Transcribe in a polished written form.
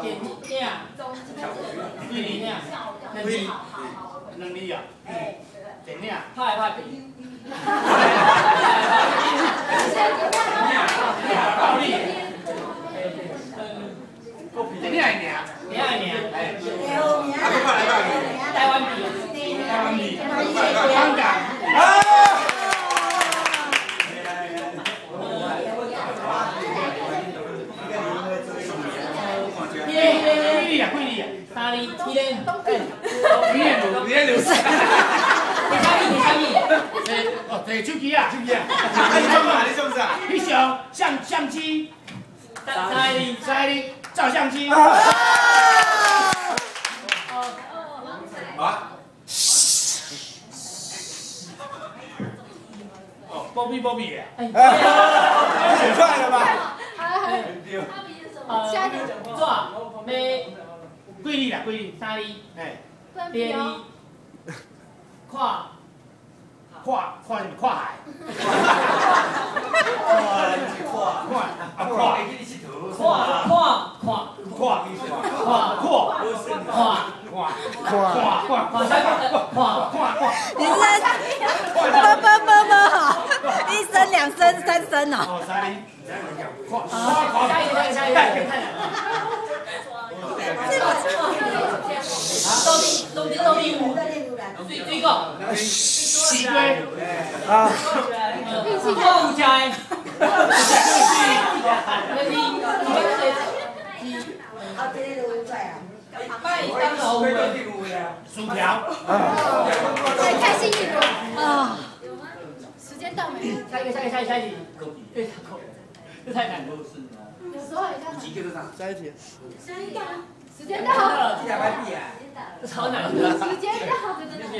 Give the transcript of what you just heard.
電影，幾字？兩字。兩字啊。電影。拍來拍去。道理。電影的名。電影的名。啊，閣拍來拍去。台灣味。台灣味。香港。啊！幾字啊？幾字啊？三字，幾個？你也留，你也留。啥物？啥物？哦，摕手機啊，手機啊。啊，你創啥？你創啥？翕相相相機。三字。三字，照相機。啊！哦，保密保密的。太快了吧？下一個。紙，馬。幾字啦？幾字？三字。哎。第二。看。跨跨什麼？跨海。跨跨啊跨。看看看。跨跨跨看看看看啥？看看看。你是在啵啵啵啵哈？一聲兩聲三聲哦。哦，三字。跨下一個，下一個，下一個，太難了。到底到底到底有水水果？西瓜。啊。我有食的。那是拜当头的。薯條。太開心一點啊！時間到沒？下一個，下一個，下一個，下一個。對，這太難了。有時候也下一題。時間到。這超難的。時間到。謝謝。